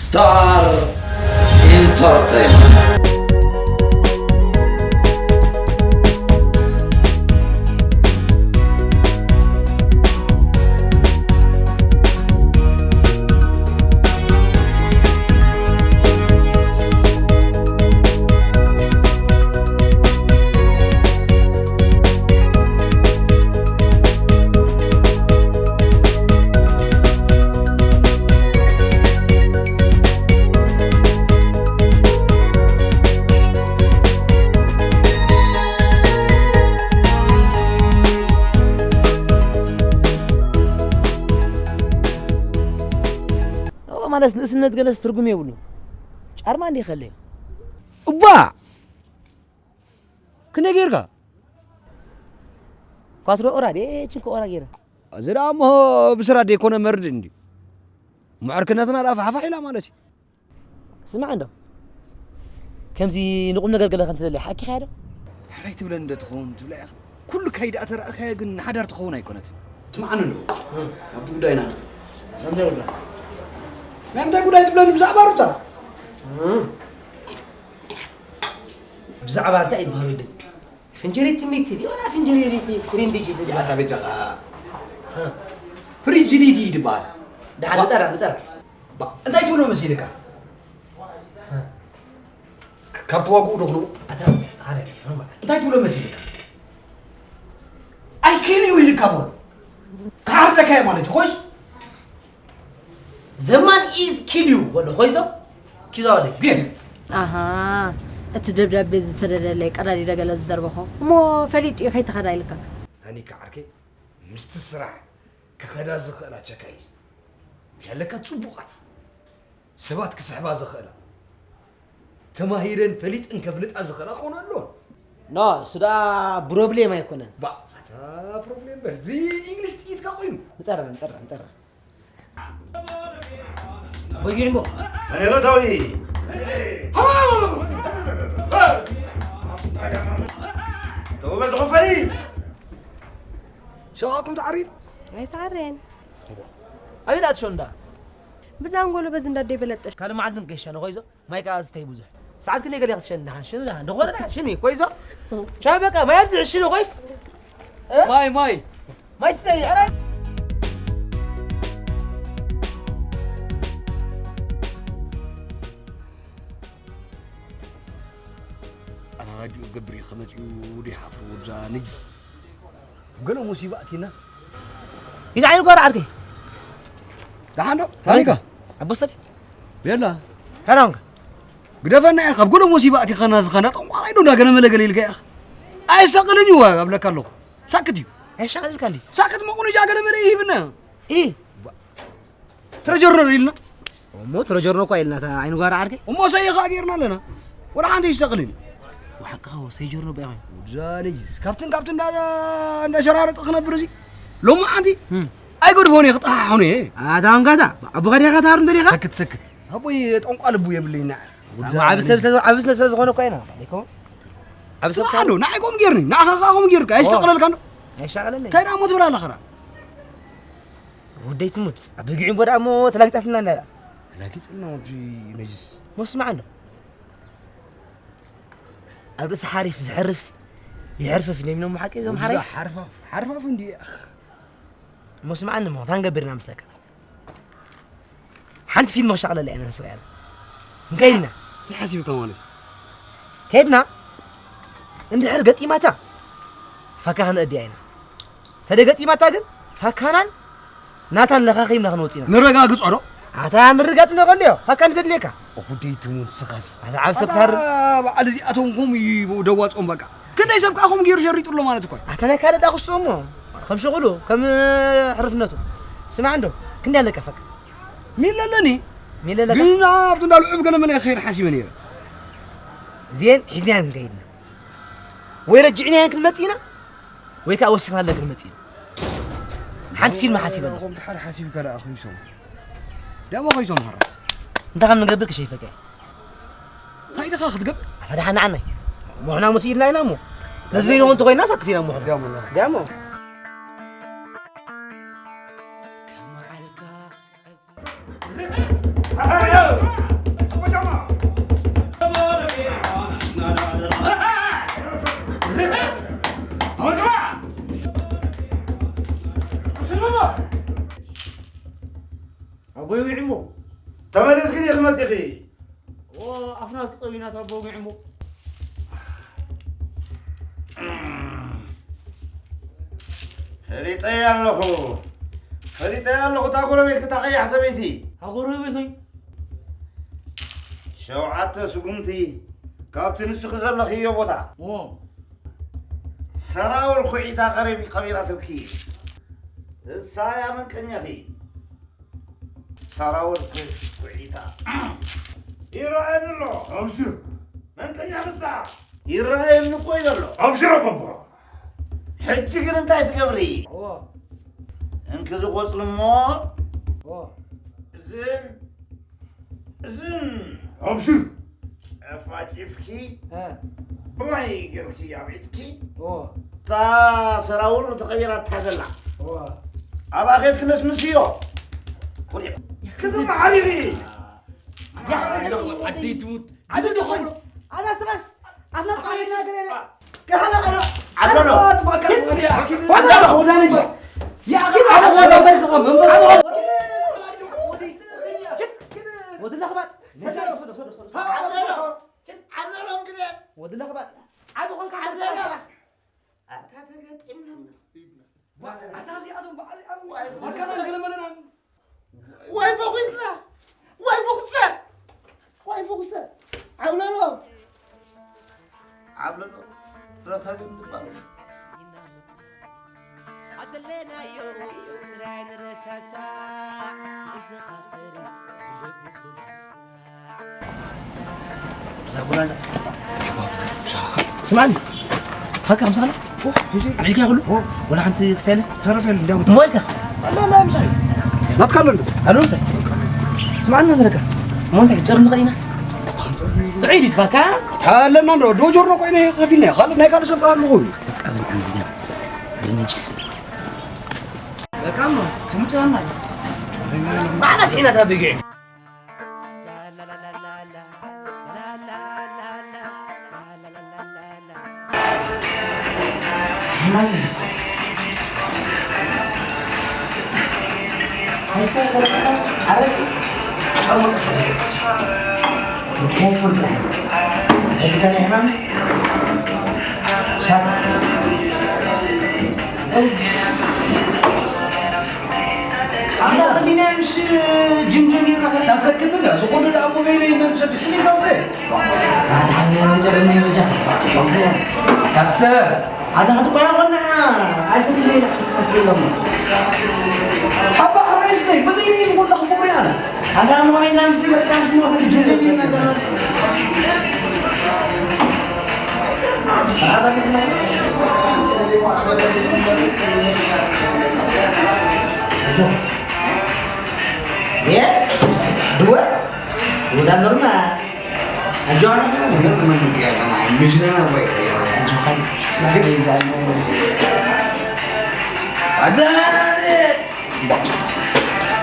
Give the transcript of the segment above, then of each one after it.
Star Entertainment. እዋ፣ ማለት ንእስነት ገለስ ትርጉም የብሉ። ጫርማ እንዲ ከለዮ። እባ! ክንደይ ጌርካ? ኳስሮ ኦራድ፣ ኤ፣ ችንኮ ኦራ ጌረ። እዚ ደኣ እሞ ብስራ ደይኮነ መርድ እንዲ። ምዕርክነትና ደኣ ፋሕፋሕ ኢላ ማለት እዩ። ስማዕ እንዶ። ከምዚ ንቁም ነገር ገለ ከም ትደሊ ሓቂ ኸያ ዶ? ሕራይ ትብለኒ እንደ ትኸውን ትብላ ኢኻ። ኩሉ ካይዳ ተረኣኸያ ግን ንሓዳር ትኸውን ኣይኮነትን። ስምዓኒ እንዶ። እም። ኣብቲ ጉዳይና ንኸ። ናይ ምንታይ ጉዳይ? ናይ ምንታይ ጉዳይ ትብለኒ ብዛዕባ ሩታ? እም። ብዛዕባ እንታይ እዩ ዝበሃል ወደይ? ፍንጅሪቲ ሚቲ ድዩ? ወላ ፍንጅሪቲ ፍሪንዲጂ ድዩ? ኣታ በጃኻ። እ። ፍሪንጅሪቲ ድበሃል። ደሓን ንጠራ፣ ንጠራ። ባ-፣ እንታይ ትብሎ መሲልካ? እ። ካብ ተዋግኡ ዶ ክልኡ? ኣታ፣ ኣረ፣ ሮማ። እንታይ ትብሎ መሲልካ? I kill you ኢልካ በሎ። ክሓርደካ እየ ማለት እዩ። ኮይስ? The man is kill you በሎ። ኮይዞ? ኪዛ ወደይ፣ ግድ። ኣሃ፣ እቲ ደብዳቤ ዝሰደደለይ ቀዳዲደ ገለ ዝደርበኾ። እሞ ፈሊጡ እዩ ከይትኸዳ ኢልካ። ታኒካ ዓርከይ፣ ምስቲ ስራሕ ክኸዳ ዝኽእላ ቸካይስ። ምሽ ኣለካ ጽቡቓት። ሰባት ክስሕባ ዝኽእላ። ተማሂረን ፈሊጠን ከፍልጣ ዝኽእላ ክኾና ኣለወን። ኖ፣ እሱ ደኣ ፕሮብሌም ኣይኮነን። ባ፣ ኣታ ፕሮብሌም በል። እዚ እንግሊሽ ጥይትካ ኮይኑ። ንጠራ፣ ንጠራ፣ ንጠራ። ኣቦይ ጊዕምቦ። መን ኢኻ እታዊ? ደው በል ዝኸፈሊ። ሸቓኩም ተዓሪር? ኣይተዓረየን። ኣበይ ደኣ ትሸንዳ? ብዛንጎሎ በዚ እንዳደይ በለጠሽ። ካልእ መዓልቲ ንገሻ ንኾይዞ? ማይ ከኣ ዝተይ ብዙሕ። ሰዓት ክንደይ ገሊኻ ትሸኒ ደሓን? ሽኑ ደሓን። ደኾነ ደሓን ሽኒ፣ ኮይዞ? ቻው በቃ፣ ማይ ኣብዚ ሽኑ ኮይስ? እ? ማይ፣ ማይ። ማይ ስተይ፣ ኧረ። ኣታ ራዲዮ ገብር እዩ ከመጽኡ ደይሓፍሩ ወብዛ ነጅስ። ገለ ሙሲባ ኣቲናስ። ይዛ ዓይኒ ጓር ዓርከይ። ደሓን ዶ? ታሪካ? ኣቦ ሰዲ? ቤላ። ታራንጋ። ግደፈና ኢኻ፣ ኣብ ገለ ሙሲባ ኣቲኻና ዝኻና ጠንቋራይ ዶ እንዳገለ መለ ገለ ኢልካ ኢኻ። ኣይሰቕልን እዩ ኣብለካ ኣለኹ። ሳክት እዩ። ኣይሻቕልልካ እንዲ። ሳክት መቑንጃ ገለ መለ ይሂብና። ኢ። ትረጀርኖ ዶ ኢልና? እሞ ትረጀርኖ እኳ ኢልና፣ እታ ዓይኒ ጓራ ዓርከይ። እሞ ሰይ ኸኣ ጌርና ኣለና። ወላ ሓንቲ ይስተቕልል። ብሓቅኻ ወ፣ ሰይ ጀርኖ በይ ኾይኑ። ወድዛ ልጅስ፣ ካብትን ካብትን እንዳ-፣ እንዳሸራረጠ ክነብር እዚ። ሎሚ ሓንቲ እም። ኣይገድፎን እየ፣ ክጠሓሕኑ እየ። ኣታ ኣንጋታ፣ ኣቦኻ ዲኻ ትሃሩ እንተ ዲኻ? ሰክት፣ ሰክት። ኣቦይ ጠንቋ ልቡ የብለይና። ወድዛ ዓቢ ሰብ ልጅስ። ስለ-፣ ዓቢ ስለ ዝኾነ እኳ ኢና። ኣሌኮ። ዓቢ ሰብ ስምዓ እንዶ፣ ንዓይ ከምኡ ጌርኒ፣ ንዓኻ ኸኣ ከምኡ ጌርካ፣ ኦ። ኣይስተቕለልካ እንዶ። ኣይሻቕለለይ። እንታይ ደኣ እሞ ትብል ኣለኻ ደኣ? ወደይ ትሙት፣ ኣብ በጊዑ እምቦ ደኣ እሞ ተላጊጻትና እንዳ ደኣ። ተላጊጽና ወዲ ነጅስ። ሞ ስማዕ እንዶ። ኣብ ርእሲ ሓሪፍ ዝሕርፍሲ ይሕርፍፍ እዮም ኢሎም ሓቂ እዞም ወዲ ሓራይፍ። ሓርፋፍ፣ ሓርፋፍ እንዲ። ሞ ስማዕኒ እሞ፣ እንታይ ንገብር ኢና ምስለካ? ሓንቲ ፊልም ክሻቕለላ ኢና ተሰዊዕና። እንከይድና። እንታይ ሓሲብካ ማለት? ከይድና፣ እንድሕር ገጢማታ፣ ፋካ ክነእድያ ኢና። ተደገጢማታ ግን ፋካናን ናታን ለኻኺምና ክንወጽእ ኢና። ንረጋግጾ ዶ? ኣታ ምርጋጽ ንቐልዮ፣ ፋካ ንዘድልየካ። ወደይ ትሙን ስኻሲ። ኣታ ዓብ ሰብ ኣታ ታር- በዓል እዚኣቶም ከምኡ እዩ ደዋጾም በቃ። ክንደይ ሰብ ከኣ ከምኡ ገይሩ ሸሪጡ ኣሎ ማለት እኮ እዩ። ኣታ ናይ ካልእ ደኣ ክስኡ እሞ፣ ከም ሽቕሉ፣ ከም ሕርፍነቱ። ስማዕ እንዶ፣ ክንደይ ኣለካ ፋካ? ሚለ ኣለኒ። ሚለ ኣለካ? ግን ኣብቲ እንዳ ልዑብ ገለ መለ ክኸይድ ሓሲበ ነይረ። እዚኤን ሒዝናየን ክንከይድ ኢና። ወይ ረጂዕናየን ክንመጽእ ኢና፣ ወይ ከኣ ወሲኽናለን ክንመጽእ ኢና። ሓንቲ ፊልም ሓሲበ ኣለኹ። ከምቲ ሓደ ሓሲብካ ደኣ ኮይሶም። ደሞ ኮይሶም ሃራ። እንታይ ከም ንገብር ክሸይፈካ እየ። እንታይ ድኻ ክትገብር? ኣታ ደሓን ንዓናይ። ሞሕና ሙስ ኢልና ኢና እሞ። ነዚ ዘይንኾን እንተኾይና ሳክት ኢና እሞ። ደሞ። ደሞ። ኣቦይ ውዒሞ። ተመለስኪ ዲኺ መፂኺ? ኦ፣ ኣፍና ትጠውይና ኣቦ ውዒሞ። ፈሊጠያ ኣለኹ፣ ፈሊጠያ ኣለኹ። እታ ጎረቤትኪ፣ እታ ቀያሕ ሰበይቲ። እታ ጎረቤተይ? ሸውዓተ ስጉምቲ ካብቲ ንስኺ ዘለኽዮ ቦታ። ኦ። ሰራውር ኩዒታ ቀሪቢ ቀቢራትልኪ። እሳ እያ መንቀኛኺ። ሰራውር ኩ-፣ ኩዒታ። ይረኣየኒ ኣሎ። ኣብሽር። መንቀኛኺ እሳ። ይረኣየኒ እኮ እዩ ዘሎ። ኣብሽር ኣቦቦ። ሕጂ ግን እንታይ ትገብሪ? እዎ። እንኪ እዚ ቆጽሊ እሞ እዎ። እዝን፣ እዝን ኣብሽር። ጨፋጭፍኪ እ። ብማይ ገርኪ ኣብ ኢድኪ እዎ። እታ ሰራውር ተቐቢራታ ዘላ። እዎ። ኣብኣ ኬድኪ ነስንስዮ። ወዲቕ። ክትመዓሪሪ። ኣደይ ትሙት። ዓቢ ዶ ኾን? ኣላ ስባስ ኣፍና ጣውላ ገለ ገለ። ገለ ገለ። ዓብለሎ። ዓብለሎ። ወዛ ነጅስ። ያ ኣኺ ዓብለሎ። ዓብለሎ። ወድላ ኽባጥ። ዓብለሎ። ዓብለሎ እንግዲህ። ወድላ ኽባጥ። ዓቢ ኾንካ ዓብለሎ። ኣታ ተገጢምና። ኣታ እዚኣቶም በዓል ኣሉ። ዋይ መካና ፈኹሰ። ገለመለና። ዋይ ፈኹስና። ዋይ ፈኹሰ። ዋይ ፈኹሰ። ዓብለሎ። ዓብለሎ። ረኸቢ እንትባል። ኣብ ዘለናዮ ጥራይ ንረሳሳዕ። እዚ ኻፈሪ ብልቢ ኩልስ። እዛ ጉራዛ። ስማዕኒ። ሃካ ምሳና? ኦ፣ እሺ። ዓብልኪያ ኩሉ? ኦ። ወላ ሓንቲ ክስታይ ኣለ? ተረፍ የለ፣ እንዲያውም። እሞ ኢልካ? ኣላ፣ ኣላ፣ ምሳይ። ናትካ ኣሎ እንዶ? ኣሎ ምሳይ። ስማዕኒ፣ ናትካ። እሞ እንታይ፣ ጨርሚ ኸዲና? ጥዑይ ድዩ ትፋካ? ኣለና እንዶ፣ ዶጆርኖ ኮይነ ከፊልና፣ ካልእ ናይ ካልእ ሰብ ከኣ ኣለኹ። በቃ፣ በል፣ ዓንዲ ድያ። ብነጅስ። በቃ፣ እሞ፣ ከምጭራና። ባዕላ ስሒና ታቢግዒ። ኣንታ ቅዲና ምስ ጅም ጀሚርና ታሰክት እንዳ ዝቆሉ ደኣ እኮ በይነ ይመሰል ስሚት ኣስተ። ታታን መጀረኒ መጃ። ታስተ። ኣታ ክትቆያ ቆና ኣይሰክት ለይ ታስተ ለሞ። ሓባ ሓባ ይስተ በበይነ ይቆላ ክቆሪ ኣና። ኣታ ሞይ ናም ዝገርካም ስሞ ጅም ጀሚርና።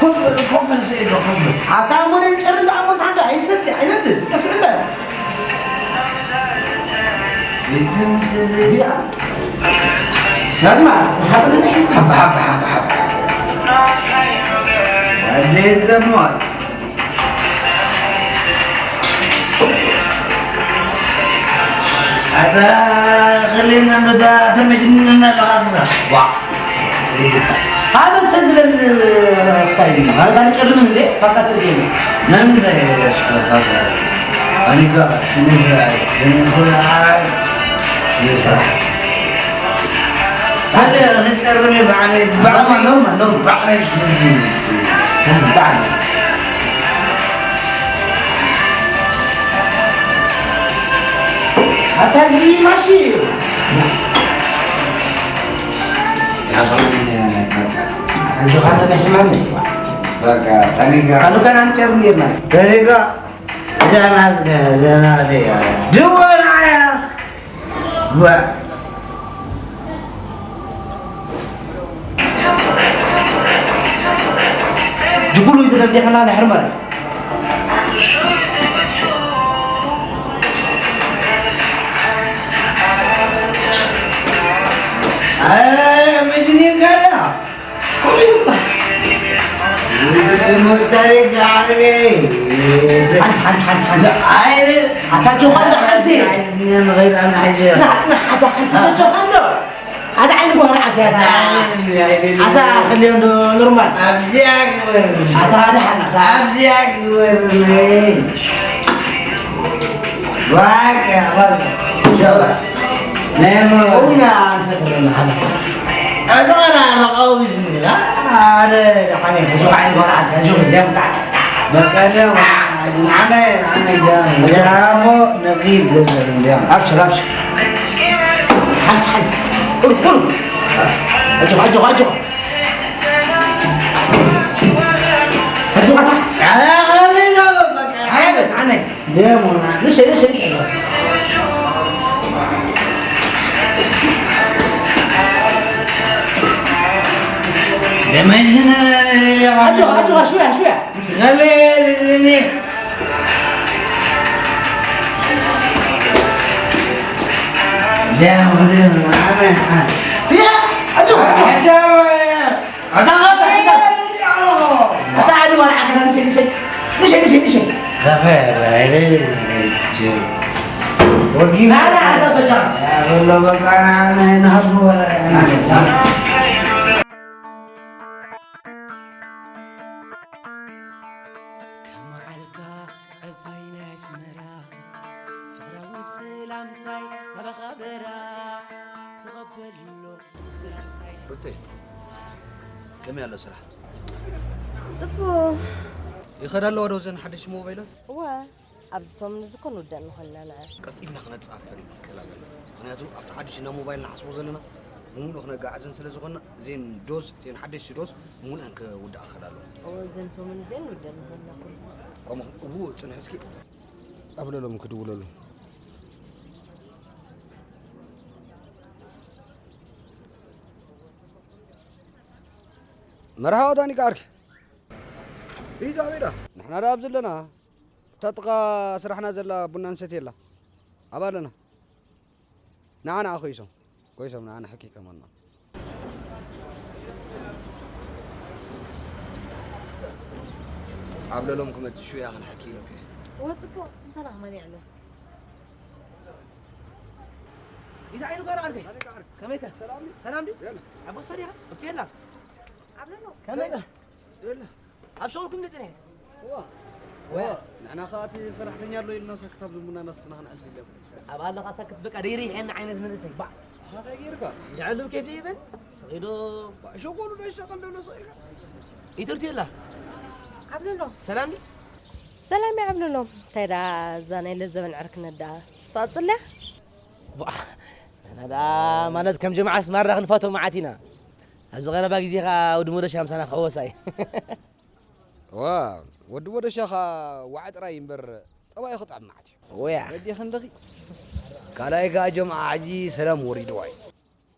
ኮፍ በል፣ ኮፍ በል፣ ሰይዶ፣ ኮፍ በል። ኣታ እሞ ነን ጨርሚ ደኣ እሞ እንተ ሓንዳ ኣይሰቲ፣ ኣይነብር፣ ቀስ በል። እዚኣ። ሰማ፣ ሓብኒ፣ ሓብ፣ ሓብ፣ ሓብ፣ ሓብ። ኣዴት ዘመዋል። ኣታ ኸሌና እንዶ ዳ ተመጅንና ኣለኻ ስኻ። ዋ። ሃበን ሰድ በል ክሳይ። ኣረ ዛሬ ጨርምን እንዴ? ፋካ ተገኝ። ነምንታይ ተፋካ? ኣኒካ ስነ ስርዓት፣ ስነ ስርዓት፣ ስነ ስርዓት። ኣነ ክቀርብ ባዕለይ፣ ባዕለይ፣ ኖርማል፣ ኖርማል። ባዕለይ። ባዕለይ። ኣታ እዚ ማሺ እዩ። ኣጆኻ፣ ኣነ ናይ ሕማም ነይ። በቃ፣ ጠኒጋ። ኣኑ ከና ንጨር ኔርና። ጠኒጋ። ደህና፣ ደህና፣ ደህና። ድወና እያ። ዋ። ጅጉሉ ይትደዲኽና ንሕርመረ። أنا مجنون كذا. كل يوم. مترك عليه. حد، حد، حد، حد. عايز. حتى تخلى حد. عايز من غير أنا عايز. لا، لا، حتى، حتى تخلى. هذا عين بهرعة يا. هذا خليه عنده نورمال. أبزي أكبر. هذا، هذا حنا. أبزي أكبر. واقع، واقع. شوف. نعم. هو يا سكر الحمد. أزال على قوي سنين. لا، أنا يعني شو عين بهرعة، شو اليوم تعال. بكلم. أنا، أنا جام. جامو نقيب جزر اليوم. أبشر، أبشر. حد، حد. قرب، قرب. أجو، أجو، أجو. أجو، أجو. على أقل لو بك-، عيب، عنك. ديمو، نعم. ليش، ليش، ليش؟ دمجنا. أجو، أجو، شوية، شوية. غليل. ديمو، ديمو. يا، أجو، أجو. حسابة. أتا، أتا، أتا. أتا، أجو، أنا عكنا، نسي، نسي. نسي، نسي، نسي. خفيف، عيني. وقيم. لا، لا، عسى تجار. والله بقى أنا، أنا نهب ولا أنا. ከመዓልካ ዕባይ ናይ ኣስመራ፣ ፍቕራዊ ሰላምታይ ጸበቓ በራ፣ ተቐበሎ ሰላምታይ። ሩተይ፣ ከመይ ኣሎ ስራሕ? ጽቡቕ። ይኸዳ ኣለዋ ዶ እዘን ሓደሽቲ ሞባይላት? እወ፣ ኣብዚ ሰሙን እዚ እኮ ንውዳእ ንኾንና ንዓ። ቀልጢፍና ክነጻፍን ክላለን። ምኽንያቱ ኣብቲ ሓድሽ እንዳ ሞባይል ንሓስቦ ዘለና ብምሉእ ክነጋዕዝን ስለ ዝኾንና፣ እዘን ዶዝ፣ እዘን ሓደሽቲ ዶዝ ብምሉእን ክውዳእ ክኸዳ ኣለዎ። እወ፣ እዘን ሰሙን እዚአን ንውዳእ ንኾንና እኮ። ከምኡ እቡ ጽንሕ እስኪ። ኣብለሎም ክድውለሉ። መርሓባ ዳኒ፣ ከዓርኪ። ኢዳ፣ ኢዳ። ንሕና ደኣ ኣብዚ ኣለና። እታ ጥቓ ስራሕና ዘላ ቡና ንሰትየላ። ኣብኣ ኣለና። ንዓ፣ ንዓ ኮይሶም። ኮይሶም ንዓ ንሕኪ ከመና። ኣብ ለሎም ክመጽእ ሹያ ክንሕኪ ኢሎኪ። እወ፣ ጽቡቕ። ምሳና ከማን ይዕለ። ኢዛ ዓይኑ ጋር ዓርከይ። ከመይከ? ሰላም ድዩ? ሰላም ድዩ? የለ። ኣቦሳ ዲኻ? እብቲ የላ? ኣብ ለሎ። ከመይከ? የለ። ኣብ ሸቕልኩም ድዩ ጽኒሐ? እዋ። እዋ። ንሕና ኸኣ እቲ ሰራሕተኛ ኣሎ ኢልና ሳክት ኣብ ዝሙና ናስትና ክንዕልል ኢሎም። ኣብ ኣለኻ ሳክት በቃ ደይሪሕየና ዓይነት መንእሰይ። ባዕ። እንታይ ጌርካ? የዕልብ ኬፍ ይብል። ሰቒዶ። ባዕ፣ ሸጎሉ ዶ ይሸቐል ደሎ ሰው ኢኻ? ይትርቱ የላ? ዓብለሎ። ሰላም ድዩ? ሰላም ይዓብለሎ። እንታይ ደኣ እዛ ናይ ለዘበን ዕርክነት ደኣ ትቐጽል ድያ? ባዕ፣ ንሕና ደኣ ማለት ከም ጀምዓስ ማራ ክንፋቶ መዓት ኢና። ኣብዚ ቀረባ ግዜ ኸኣ ወዲ ሞደሻ ምሳና ክሕወሳ እዩ። ዋ፣ ወዲ ሞደሻ ኸኣ ዋዕ ጥራይ እምበር ጠባዩ ክጥዕም መዓት እዩ። ወያ። ረዲእኺ ኣለኺ? ካልኣይ ከኣ ጀምዓ ሕጂ ሰላም ወሪድዋ እዩ።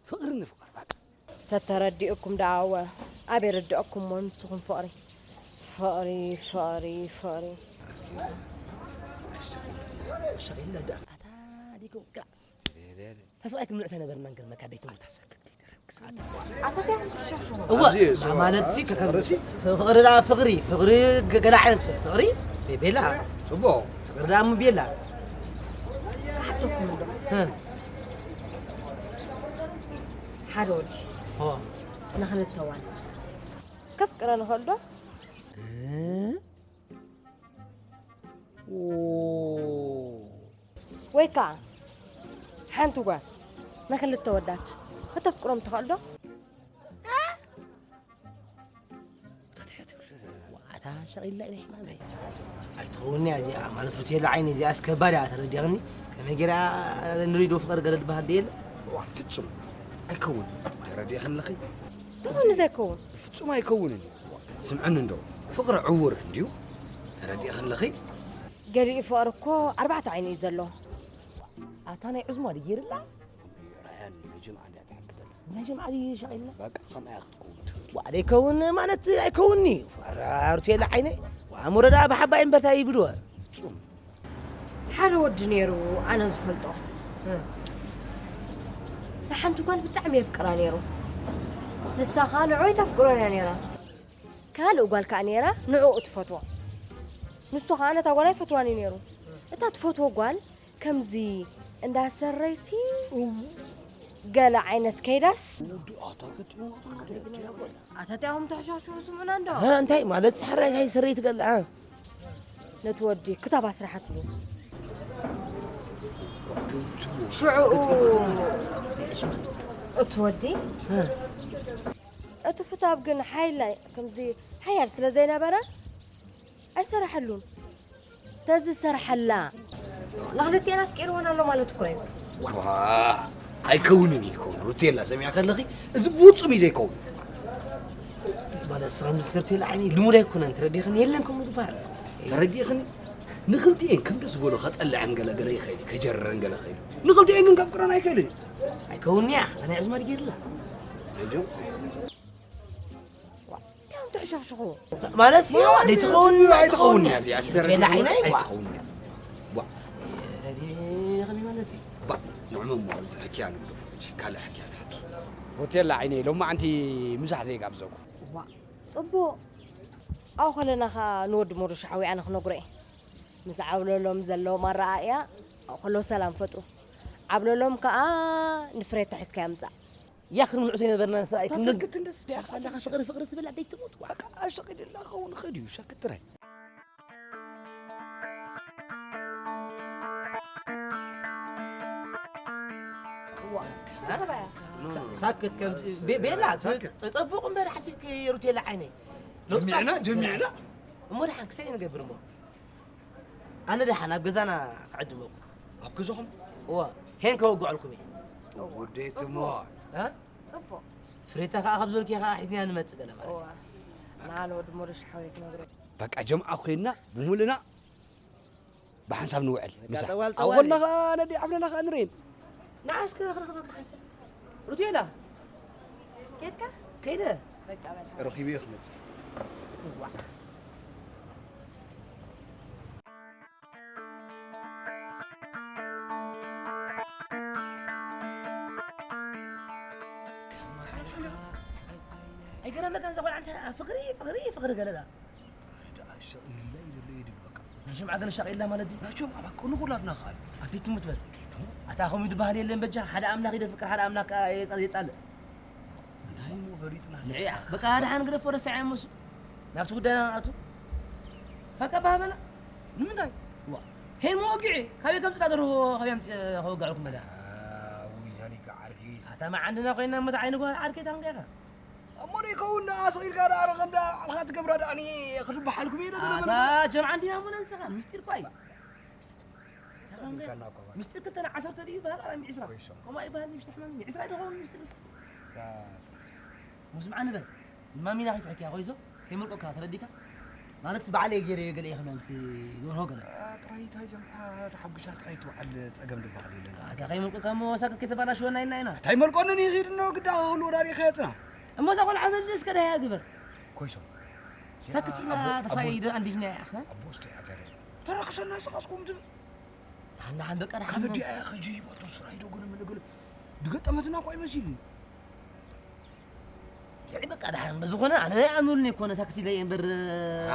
ፍቕሪ ንፍቐር በቃ። ተተረዲእኩም ደኣ እወ፣ ኣበይ ርድአኩም እሞ ንስኹም ፍቕሪ። ፍቕሪ፣ ፍቕሪ፣ ፍቕሪ። ሸቒልና ደኣ። ኣታ ዲኩም ግራ። ተስፋይ ክንምልሰ ነበርና፣ ንገርመካ ደይ ትምህርቲ። ኣታ እንታይ ትሕሸሹ? እወ፣ ኣብዚ ማ-፣ ማለት ሲ ከከም ርእሲ? ፍቕሪ ደኣ ፍቕሪ፣ ፍቕሪ ገ-፣ ገለ ዓይነት ፍቕሪ፣ ቤ-፣ ቤላ። ጽቡቕ። ፍቕሪ ደኣ እሞ ቤላ። ክሓተኩም እንዶ። እ። ሓደ ወዲ ኦ። ንኽልተ ኣዋልድ ከፍቅረን ይኽእል ዶ? እ? ኦ። ወይ ከኣ ሓንቲ ጓል ንኽልተ ወዳት ከተፍቅሮም ትኽእል ዶ? ኣታ ሸቒላ ኢለ ሕማመይ። ኣይትኸውን እያ እዚኣ፣ ማለት ሩቴላ ዓይኒ እዚኣ ኣስከባድ እያ፣ ተረዲእኽኒ? ከመይ ገይራ ንሪዶ ፍቕሪ ገለ ዝበሃል ድየ የለ? ዋ፣ ፍጹም ኣይከውን። ተረዲእኽኒ ኣለኺ? ትኾኒ ዘይከውን። ፍጹም ኣይከውንን እዩ። ስምዕኒ እንዶ፣ ፍቕሪ ዕዉር እንድዩ። ተረዲእኽኒ ኣለኺ? ገሊኡ ፍቕሪ እኮ ኣርባዕተ ዓይኒ እዩ ዘለዎ። ኣታ ናይ ዕዝማ ድዩ ገይርላ? ራያን ናይ ጅምዓ እንድያ ትሓግደላ። ናይ ጅምዓ ድዩ ሸቒልና? በቃ፣ ከምኣ እያ ክትከውን ትኽእል። ዋ፣ ዘይከውን ማለት ኣይከውንኒ። ሩቴላ ዓይነይ። ዋ፣ ሙረዳ ብሓባይ እምበርታ ይብልዎ። ሓደ ወዲ ነይሩ ኣነ ዝፈልጦ። ንሓንቲ ጓል ብጣዕሚ የፍቅራ ነይሩ። ንሳ ኸኣ ንዕኡ ኣይተፍቅሮን እያ ነይራ። ካልእ ጓል ከኣ ነይራ ንዕኡ ትፈትዎ። ንሱ ኸኣ ነታ ጓል ኣይፈትዋን እዩ ነይሩ። እታ ትፈትዎ ጓል ከምዚ እንዳ ሰረይቲ ገለ ዓይነት ከይዳስ ኣታትያኹም ተሕሻሹ ስምዑና እንዶ። እ፣ እንታይ ማለት ሰረይቲ ገለ፣ እ? ነቲ ወዲ ክታብ ኣስራሓትሉ። ሽዑኡ እቲ ወዲ፣ እ። እቲ ክታብ ግን ሓይላይ ከምዚ ሓያል ስለ ዘይነበረ ኣይሰራሐሉን። ተዝሰርሐላ ንኽልቲኤን ኣፍቂርወን ኣሎ ማለት እኮ እዩ። ዋ፣ ኣይከውንን እዩ ይከውን። ሩቴላ፣ ሰሚዐ ከለኺ፣ እዚ ብፍጹም እዩ ዘይከውን። ማለት ንስኻ ምስ ሩቴላ ዓይኒ ልሙድ ኣይኮነን፣ ተረዲእኽኒ? የለን ከምኡ ዝበሃል። ተረዲእኽኒ? ንኽልቲኤን ከም ደስ ዝበሎ ከጠልዐን ገለ ገለ ይኽእል እዩ፣ ከጀርረን ገለ ይኽእል እዩ። ንኽልቲኤን ግን ከፍቅረን ኣይክእልን እዩ። ኣይከውንን'ያ፣ ኣነ ዕዝማ ድጌርላ። ኣጆ። እንታይ እዮም ተሕሸኽሽኹ? ማለት ሲ ማለት ኣይትኸውን፣ ኣይትኸውን እያ እዚኣ፣ ስደረገ ሩቴላ ዓይኒ ኣይዋ። ኣይትኸውን እያ። ዋ። ረዲ ከመይ ማለት እዩ? ባ፣ ንዕመሞ፣ እዚ ሕክያ ንግደፎ እንጂ፣ ካልእ ሕክያ ንሕኪ። ሩቴላ ዓይነይ፣ ሎማዓንቲ ምሳሕ ዘይጋብዘኩ። ዋ፣ ጽቡቕ። ኣብኡ ከለና ኸኣ ንወዲ ሞዶሽ ሓዊ ኣነ ክነግሮ እየ። ምስ ዓብለሎም ዘለዎም ኣረኣእያ ኣብኡ ከለዉ ሰላም ፈጥሩ። ዓብለሎም ከኣ ንፍሬታ ሒዝካያ ምጻእ። ያኽን ምዕሶ የነበርና ንስራይ ክንግ-፣ ተሰክት እንደስ ሻፋ ሻፋ ፍቕሪ ፍቕሪ ትብል ኣደይ ትሙት፣ ዋ። በቃ፣ ኣሸቂድላ ኸውን ኸድ እዩ፣ ሸክት ትራይ። ዋ፣ ሳ-፣ ሳክት ከም ቤ-፣ ቤላ፣ ሳክት። ጸ-፣ ጸ-፣ ጸቡቕ እምበር ሓሲብኪ ሩቴላ ዓይነይ። ጀሚዕና፣ ጀሚዕና። እሞ ደሓን ክሳይ ንገብር እሞ። ኣነ ደሓን ኣብ ገዛና ክዕድመኩም። ኣብ ገዛኹም? እወ፣ ሄን ከወግዐልኩም እየ። ወደይ ትሞ። እ? ጽቡቕ። ፍሬታ ከኣ ካብ ዝበልኪ ከኣ ሒዝናያ ንመጽእ ገለ ማለት እወ። እዩ። ንዓን ወዲ ሞሪሽ ሓወይ ክነግሮ። በቃ ጀምዓ ኮይንና ብምሉእና ብሓንሳብ ንውዕል። በቃ ምሳ። ጠዋል ኣብ ጠዋል ጎና እዩ። ከኣ ነዲ ዓብለና ከኣ ንርእየን። ንዓስ ከ ክረኽበካ ሓንሳብ። ሩቴላ። ኬድካ? ከይደ። በቃ በል። ረኺበዮ ክመጽእ። እዋ። ኣይገረመካን እዛ ቆልዓ እንታይ ደኣ ፍቕሪ፣ ፍቕሪ፣ ፍቕሪ ገለ ደኣ። ደኣ ሸቒላ ይብሎ እዩ ድብል በቃ። ናይ ጀምዓ ገለ ሸቒላ ማለት ድዩ? ናይ ጀምዓ በቃ ንኹላትና ኸኣል። ኣዴት ትሙት በል። ኣታ ከምኡ ድበሃል የለን በጃ፣ ሓደ ኣምላኽ እዩ ደፍቅር፣ ሓደ ኣምላኽ ከኣ የጻ-፣ የጻልእ። እንታይ እሞ ፈሊጥና? ንዕኣ በቃ ደሓን ግደፎ፣ ረስዓዮ እሞ እሱ። ናብቲ ጉዳይና ንኣቱ። ፈቀ ባህ በላ። ንምንታይ? ዋ፣ ሄይ መወግዒ፣ ካበይ ከምጽእ ደርሆ፣ ካበይ ኣምጽእ ከወግዐልኩም በላ። ኣውይ፣ ዛኒካ ዓርኪስ። ኣታ መዓንድና ኮይና፣ እሞ እታ ዓይኒ ጓል ዓርከይ ታንቀኻ። እሞ ደይከውን ደኣ ስቕ ኢልካ ደኣ ረኸም ደኣ ባዕልኻ ትገብራ ደኣኒ ክድበሓልኩም እየ ዶ ገለ ኣታ መለ? ጀምዓ እንዲና እሞ ነንስኻ፣ ምስጢር እኳ እዩ። ሚስጢር ክልተ ን ዓሰርተ ድዩ ይበሃል? ኣላ ዒስራ። ኮይሶም። ከምኡ ኣይበሃል፣ ምሽ ንሕማም፣ ዒስራ ይደኸውን ሚስጢር። ታ- ሞስምዓ ንበል። ንማሚና ከይትሕክያ ኮይዞ፣ ከይመልቆካ ተረዲካ? ማለትስ ባዕለይ ገይረዮ ገለ እየ ክብለንቲ ዝወርሆ ገለ። አ፣ ጥራይ እታ ጀምዓ ተሓጒሳ ጥራይ ትውዓል ጸገም ዝበሃል የለን። ኣታ ከይመልቆካ እሞ ሳክት ከይተባላሽወና ኢልና ኢና። እንታይ መልቆኒ ይኺድ እንዶ ግዳ ክህሉ ወዳሪ ከየጽና። እሞ እዛ ቆልዓ መልስ ከዳያ ግበር። ኮይሶም። ሳክት ሲና ኣቦ-፣ ተሳይ ኣቦ-፣ ዶ ኣንዲፍና እያ። ኣቦ እስተ ኣታ ተረክሰና ስኻስኩም ትብል። ደሓን ደሓን በቃ ደሓን ካብ ነው። ዲኣ ኸጂ ይቦቶ ስራይ ዶ ግን ምን ገለ ድገጠመትና እኮ ኣይመሲልን። ልዕሊ በቃ ደሓን በዝኾነ ኣነ ኣምኑልኒ እኮ ነታ ክትኢለ እየ እምበር።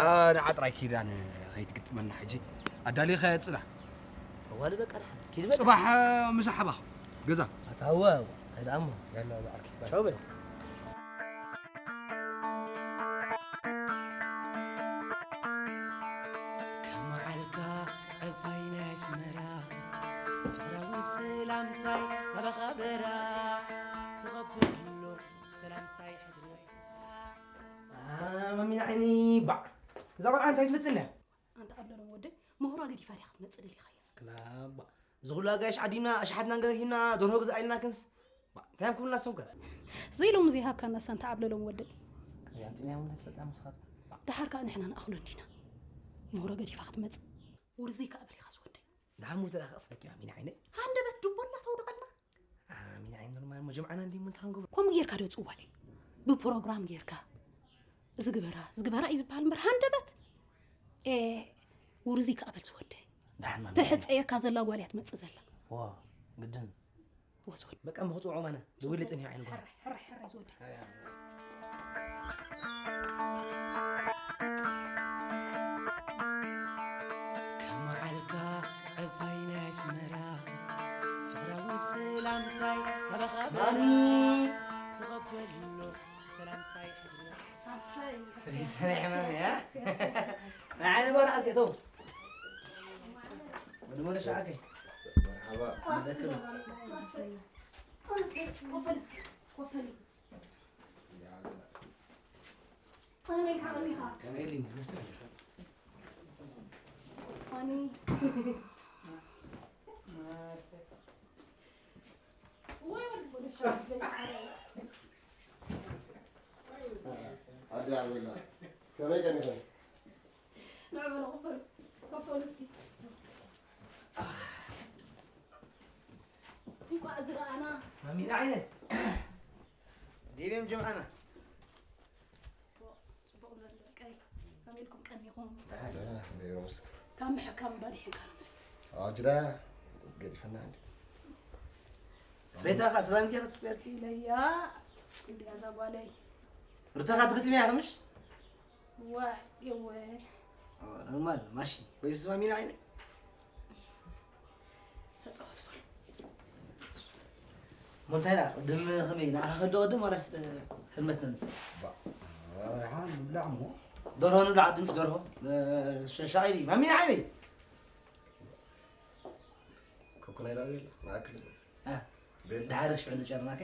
አ፣ ንዓ ጥራይ ኪዳን ከይትግጥመና ሕጂ። ኣዳሊኻ ጽና። ጠዋሊ በቃ ደሓን። ኪድ በቃ። ጽባሕ ምሳሕ ባኽ ገዛ። ኣታወ፣ ኣይደኣሞ። ያላ በዓል ኪዳን። ቻው በል። ከመዓልካ ዕባይ ናይ ኣስመራ ፍቕራዊ ሰላምታይ ጸበቓ በራ ተቐበሎ ሰላምታይ ሕድሮ። አ፣ ማሚና ዓይኒ ባዕ። እዛ ቆልዓ እንታይ ትመጽእ ኣላ? ኣንታ ኣብለሎም ወደይ፣ ምህሯ ገዲፋ ድያ ክትመጽእ ደሊኻያ? ክላባ። እዚ ኩሉ ኣጋይሽ ዓዲምና፣ ኣሽሓትና ገለ ሂብና፣ ደርሆ ግዛእ ኢልና ክንስ። ባ፣ እንታይ እዮም ክብሉና እሶም ከ? ዘይሎሙ ዘይሃብካናስ ኣንታ ኣብለሎም ወደይ። ከመይ ኣምጺእናዮም እንታይ ትፈልጣ ንስኻትኩም? ደሓር ከኣ ንሕና ንኣኽሎ እንዲና። ምህሮ ገዲፋ ክትመጽእ። ውርዘይ ከኣ በሊኻስ ወደይ። ደሓን ሙሴ ደኣ ከቕስለኪ ማሚና ዓይነይ። ሃንደበት ዱቦ እናተውደቐልና። ማሚና ዓይነይ ኖርማል እሞ ጀምዓና እንዲሞ እንታይ ክንገብሮ? ከምኡ ጌርካ ዶ ጽዋዕ? ብፕሮግራም ጌርካ። እዚ ግበራ፣ እዚ ግበራ እዩ ዝበሃል እምበር ሃንደበት። ኤ፣ ውርዚ ከኣ በል ዝወደይ። ደሓን ማሚ። ትሕጸየካ ዘላ ጓል እያ ትመጽእ ዘላ። ዋ፣ ግድን። ወዝወድ። በቃ ምኽጽውዖ ማነ። ዝውሊ ጽኒሑ ዓይኒ ጓል። ሕራይ፣ ሕራይ፣ ሕራይ ዝወደይ። ከመዓልካ ዕባይ ናይ ኣስመራ ፍቕራዊ ሰላምታይ ሳባኻ ማሚ። በራ ተቐበሎ ሰላምታይ ሕድሮ። ኣሰይ፣ ኣሰይ፣ ሪሰናይ ሕማም እያ። ኣሰይ፣ ኣሰይ፣ ኣሰይ። ንዓይ ንጓል ዓርከይ፣ ተው። ወዲ ሞለሽ ዓርከይ። መርሓባ። ኣሰይ፣ ኣሰይ፣ ኣሰይ። ኮፈል እስኪ፣ ኮፈል። ከመይ ኢልካ፣ ከመይ ኢኻ? ከመይ ኢልካ? ኣኒ። ወይ ወዲ ሞለሽ ዓርከይ። ኣዲ ዓበላ፣ ከመይ ቀኒኹም? ንዑ በሉ፣ ኮፍ በሉ፣ ኮፍ በሉ እስኪ። እንቋዕ ዝረኣና። ማሚና ዓይነ። ዘይቤም ጀምዓና። ጽቡቕ፣ ጽቡቕ በሉ ደቀይ። ከመይ ኢልኩም ቀኒኹም? ደህና፣ ዘይሮ መስክ። ካብ ምሕካም እምበር ይሕንካሎምሲ። ኣጅራ ገዲፈና እንዲ። ሬታ ኸ ሰላም ጌራ ትበል? ኢለያ፣ እንዲያ እዛ ጓለይ። ሩታ ኸ ትግጥምያ ከምሽ? ዋ፣ የወ። ኦ፣ ኖርማል፣ ማሺ። ወይ ዝስማሚና ዓይነ? ተጻወት በል። ሞንታይና፣ ቅድም ከመይ፣ ንዓኻ ከዶ ቅድም ዋላስ፣ እ፣ ህልመት ነምጽእ? ባ፣ እ፣ ሓን ንብላዕ እሞ። ደርሆ ንብላዕ፣ ቅድምሽ ደርሆ። እ፣ ሸ-፣ ሻይ ድዩ? ማሚና ዓይነይ። ኮኮናይ ላቤል፣ ማእከል። እ። ቤት ድሓር ሽዑ ንጨርናከ።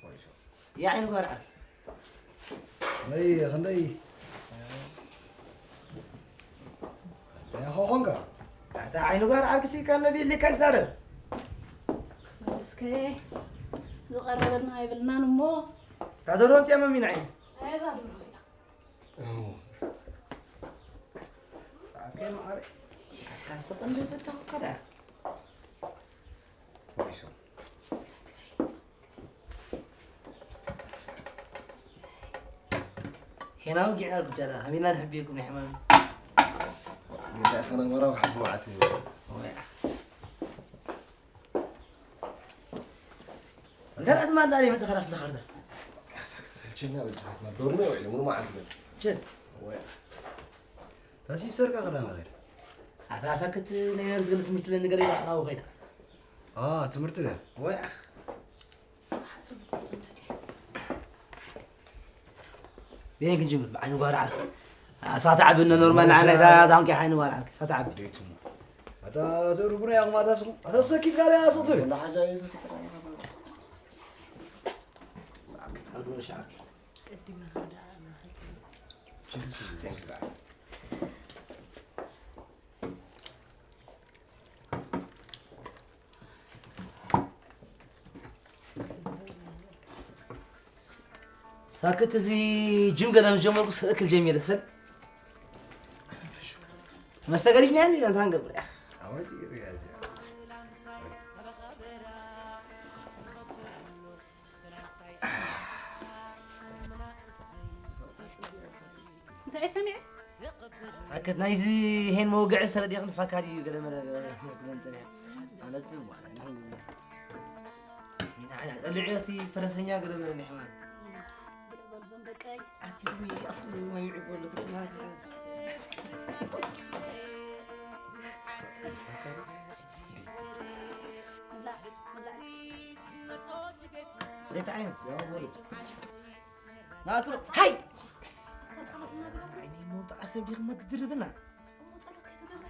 ወይ ሸው። ያ ዓይኒ ጓል ዓርኪ። ወይ፣ ክንደይ? ያ ኾኾንካ? ኣታ ዓይኒ ጓል ዓርኪ ሲካ ነዲ ሊካ ይዛረብ። እስከ ዝቐረበልና ኣይብልናን እሞ። ታደሮም ጤማ ሚን ዓይኒ። ኣዛ ዶሮ እዚኣ። ኦ። ዓርከይ መዓረይ። ኣታ ስቕ እንደ ፈታኹ ከዳ። ሄና ወጊዕና ጉጃላ፣ ከመይና ንሕብየኩም ናይ ሕማም። ግዳ ከነ መራው ሓፍ መዓት እዩ። ወይ። እንተ ደኣ ትማል ዳኣ ይመጽእ ኸላስ እንዳ ኻርዳ። ያሳክ ስልችና በጃኻትና ዶርሜ ውዒለ፣ ምንም መዓልቲ ገለ። ችን። ወይ። ታሲ ሰርቃ ኸዳና ኸይዳ። ኣታ ሳክት ናይ ነርስ ገለ ትምህርቲ ለኒ ገለ ኢላ ናብኡ ኸይዳ። ኣ፣ ትምህርቲ ድያ? ወይ። ቤን ክንጅምር፣ ብዓይኒ ጓል ዓርኪ። ኣሳተ ዓቢ እነ ኖርማል ንዓና እታ ታንኪ ዓይኒ ጓል ዓርኪ፣ ኣሳተ ዓቢ። ደይቱ። ኣታ ተሩጉና ያኹም ኣታ ስኹም። ኣታ ሰኪት ጋር ያሰቱ። ወላ ሓጃ ይዘት ተራና። ኣዱ ወደ ሻርኪ። ቅድም ሄዳ። Thank you. ሳክት እዚ ጅም ገና ምስ ጀመርኩ እክል ጀሚረ ትፈል መስተገሪፍ ነያ እንዴ እንታን ገብር እንታይ ሰሚዐ? ኣከት ናይዚ ሄን መውግዒ ሰረድ ይኽን ፋካ ድዩ ገለ መለ ገለ መስለን ጸኒሐ። ኣነቱ ማለት ሚና ዓያ ጠልዕዮ እቲ ፈረሰኛ ገለ መለ ናይ ሕማም። ብልዕ በል ዞም ደቀይ። ኣቲ ዝሚ ኣፍ ናይ ውዒ በሉ ትስማት። ብላዕ፣ ብላዕ እስኪ። እንታይ ዓይነት? ያው በሉ። ናትሮ፣ ሃይ! ጸሎት እናገበርኩ። ዓይነይ መውጣ ሰብ ዲኹም ትድርብና? እሞ ጸሎት ከይተገብረ?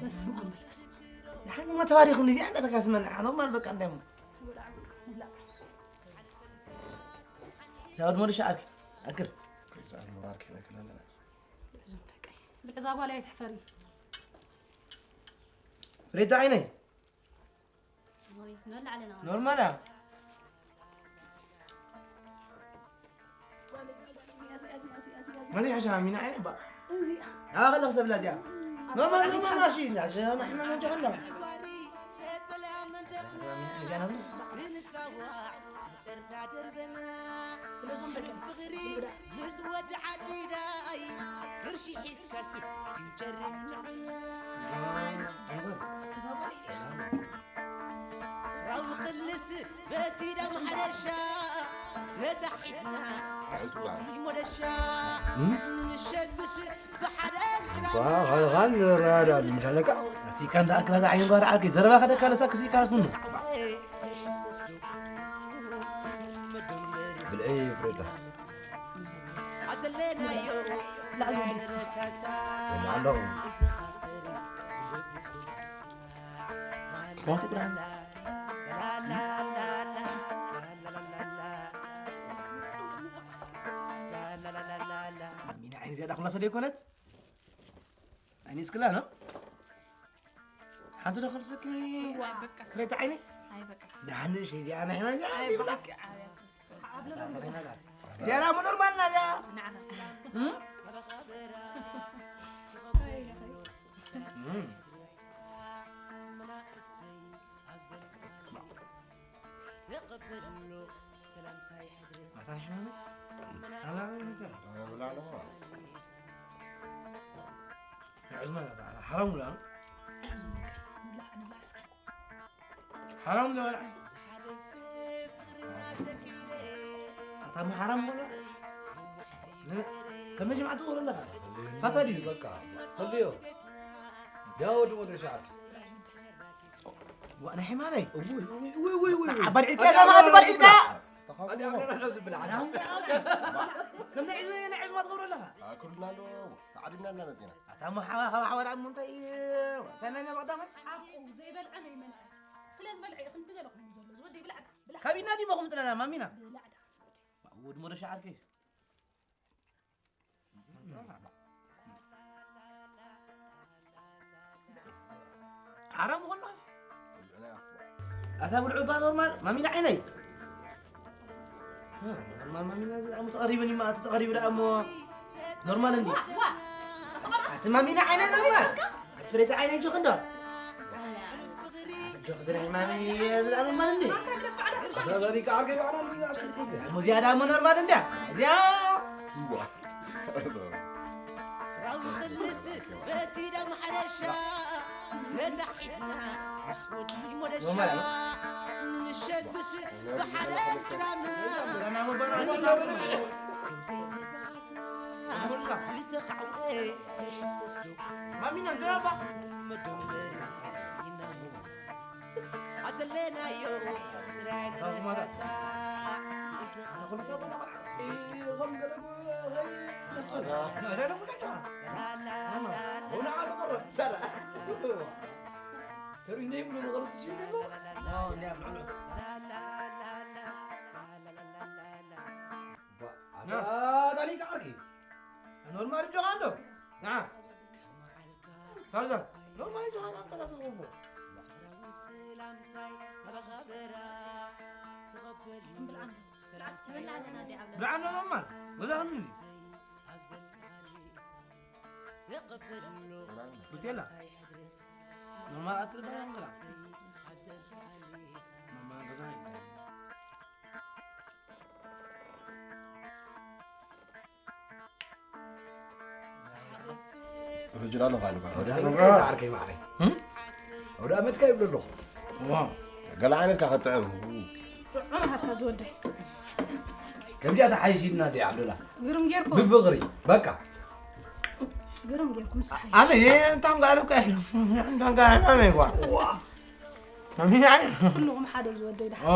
በስመ ኣብ በል፣ በስመ ኣብ። ንሓንማ ተባሪኹም፣ እዚኣ እንዳተጋስመና፣ ኖርማል በቃ እንዳይሞ። ውላዕ፣ ውላዕ። ያ ወድ ሞልሻ ኣክ-፣ ኣክል። እዛ ጓል ኣይትሕፈሪ። ፍሬታ ዓይነይ። ኖርማል እያ። መን ይሕሻ ሚና ዓይነ ባ? ኣኸለ ክሰብላ እዚኣ። ኖርማል፣ ኖርማል ማሺ ኢላ፣ ሸ-፣ ንሕና መንጀኸና። እዚኣ ነብላ። ቅርሺ ሒዝካሲ ክንጨርም ንዕና። እዛ ጓል እዚኣ። ፍራዊ ክልስ በቲ ዳም ሓረሻ ተታሒዝና ኣስወዲ ሞደሻ። ንምሸቱስ ብሓደ እንክና። ዋ፣ ኸልኻል ንረዳድ ምሳለካ። ሲካ እንዳ ኣክላ ዝዓይን ጓር ዓርኪ ዘረባ ከደካ ለሳ ክሲካ ኣስኑ። ብልዒ ፍሬታ። ሚና ዓይኒ ዝያዳ ኩላ ሰደይ ኮነት? ዓይኒ እስክላ ነው? ሓንቲ ዶ ከርስኪ? ዋ፣ በቃ። ፍሬት ዓይኒ? ኣይ፣ በቃ። ደሓን ንእሽተይ እዚኣ ናይ ሕማም እዚኣ ኣይ፣ ይብላ። በቃ፣ ኣብያት። ዝያዳ ምኑር ማና እዚኣ? ንዓና። እም? እም። ኣታ ናይ ሕማም? ኣላ፣ ኣላ፣ ኣላ። ንዕዝማ ሓራም ውላ። ንብላዕ፣ ንብላዕ እስኪ። ሓራም ውላ በልዓ። ኣታ ማ ሓራም ውላ። ከመይ ጅምዓ ትገብሩ ኣለኻ? ፋታ ድዩ? በቃ፣ ከልዮ። ዳወድ ወደ ሻዕር። ዋ፣ ናይ ሕማመይ። ውይ፣ ውይ፣ ውይ፣ ውይ፣ ውይ። ንዓ፣ ባልዒልካ፣ ኣታ ዛማ፣ ኣታ ባልዒልካ። ተኻፍዎ። ኣዲ ኣምላኽ ዝብል ዓሳ። ኣታ፣ ኣታ። ከምዚ ዕዝመ፣ ናይ ዕዝማ ትገብሩ ኣለኻ? ኣኩልና ኣሎ። ተዓዲምና እና መጺና። ኣታ ሞ ሓዋ፣ ሓዋ፣ ሓዋ፣ ደኣ እሞ እንታይ እዩ? እንታይ ናይ ቀዳማይ? ሓቁ ዘይበልዐ ነይመንዐ። ስለ ዝበልዐ እዩ ክንዲ ገለ ኮይኑ ዘሎ። ዝወደይ ብላዕ ዳ፣ ብላዕ። ካብ ኢድና ድዩ መኹም ጥለና፣ ማሚና? ብላዕ ዳ። ወድ ሞደሻ ዓርከይስ። ሓራም ምኾንስ? ኣታ ብልዑ እባ ኖርማል፣ ማሚና ዓይነይ። እ፣ ኖርማል ማሚና እዚ ደኣ እሞ ተቐሪቡ እኒማ፣ ኣቲ ተቐሪቡ ደኣ እሞ ኖርማል እንዲ። ዋ፣ ዋ። ኣቲ ማሚና ዓይነይ ኖርማል። ኣቲ ፍሬቲ ዓይነይ ጆኽ እንዶ። ጆኽ እዚ ናይ ማሚ እዚ ደኣ ኖርማል እንዲ። ኣታ ዘሪካ ዓርከይ ባዕላ እንዲ፣ ኣታ እሞ እዚኣ ደኣ እሞ ኖርማል እንድያ። እዚኣ። እምቧ። ፍራዊ ክልስ በቲ ዳም ሓረሻ ተታሒዝና ምስ ወዲ ሞደሻ። ወማይ። ንምሸቱስ ብሓደ እንክዳና። ዳና መባና። ንምስምስ ከም ዘይተባእስና። ወላ። ዝተኻዕወ ይሕፈስ ዶ። ማሚና ገባ። መደመር ስኢና። ኣብ ዘለናዮ ጥራይ ንረሳሳዕ። እዚ ኣነ ኩሉ ሰብ በላ። ኖርማል ጆሃን ዶ? ንዓ። ታርዛን፣ ኖርማል ጆሃን ኣምጣ ተትረኽቦ። ብልዓን፣ ብልዓን ኖርማል። ገዛ ምን? ብቴላ። ኖርማል ኣክል ብልዓን ብላ። ኖርማል ገዛ ይባላል። ሕጂ ዳሎ ካሉ ካሉ። ወደ ዓመትካ ይብሎ ዓርከይ ማዕረይ። እም? ወደ ዓመትካ ይብሎ ኣለኹ። ዋ። ገለ ዓይነትካ ከጥዕም። ጥዑም ሃብታ ዝወደይ። ከምዚኣ ተሓይሽ ኢልና ዲ ዓብደላ። ግርም ጌርኩም። ብፍቕሪ፣ በቃ። ግርም ጌርኩም፣ ንስሓ። ኣነ፣ እየ፣ እንታን ጋር እኮ፣ እንታን ጋር፣ ማሜ፣ ዋ። ዋ። ማሜ፣ ኣይ። ኩልኹም ሓደ ዝወደይ ደሓን። ኦ።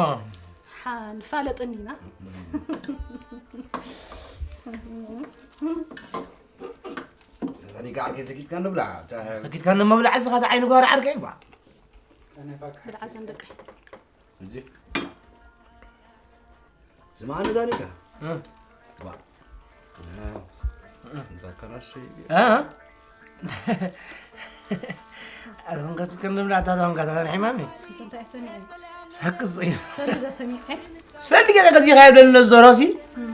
ሓ-፣ ንፋለጥ እንዲና። እዛ ኒጋ ዓርከይ ሰጊድካ ንብላ። እታ ሰጊድካ ንምብላዕ እዚ ኸታ ዓይኒ ጓር ዓርከይ ባ። ብድዓ ዘንደቀ። እዚ። ስማዕኒ እዛ ኒጋ። እ። ባ። እ። እንታ ከራሽ። እ? ኣዞም ከትከን ንብላ፣ ኣታ ኣዞም ከታ ናይ ሕማሚ። እንታይ ሰሚዐ? ሳክስ እዩ። ሰልዲ ዶ ሰሚዐ? ሰልዲ ገለ ገዚኻ ይብለኒ ነዞ ሮሲ። እም።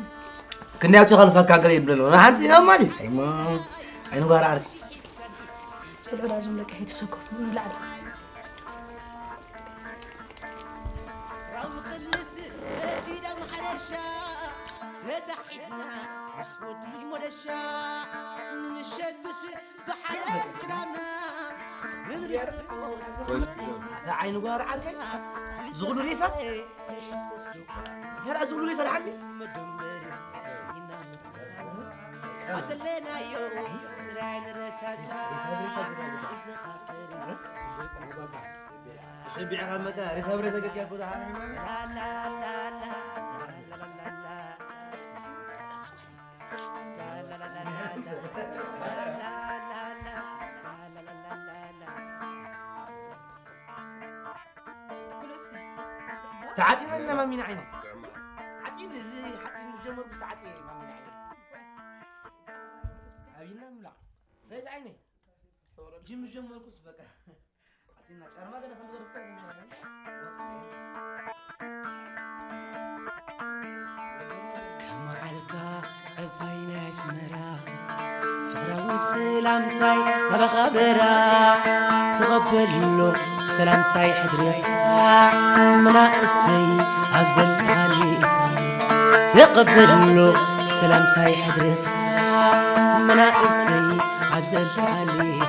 ክንደይ ኣውፂኡ ከልፈካ ገለ ይብለኒ። ንሓንቲ ኢና ማለት። ኣይሞ። ኣይንጓራ ዓርኪ። ብልዑ ዳ ዞም ደቂ ኣይትሰኩ። ንላዕሊ። ምስ ወዲ ሞደሻ ንምሸቱስ ብሓደ ክዳና ክንርስዖ። እታ ዓይኒ ጓር ዓርከይ ዝኹሉ ሬሳ? እንተ ደኣ ዝኹሉ ሬሳ ደሓን ድዩ? ኣብ ዘለናዮ ጥራይ ንረሳሳ። ተሸቢዕካ መታ ሬሳ ብሬሳ ገርካ እኮ ደሓን። ተዓጢነልና ማሚና ዓይነ። ዓጢን፣ እዚ ሓፂን ምስ ጀመርኩ ዝተዓፀየ ማሚና ዓይነ። ኣብይና ምብላዕ። ነዚ ዓይነ። ጅም ምስ ጀመርኩስ በቃ። ዓፂና ጫርማ ገለ ከም ዝገርፍካ ሰሚዐ። ከመዓልካ ዕባይ ናይ ኣስመራ ፍቕራዊ ሰላምታይ መበኻብራ ተቐበሎ ሰላምታይ ሕድርኻ መናእስተይ ኣብ ዘለኻሊኻ ተቐበሎ ሰላምታይ ሕድርኻ መናእስተይ ኣብ ዘለኻሊኻ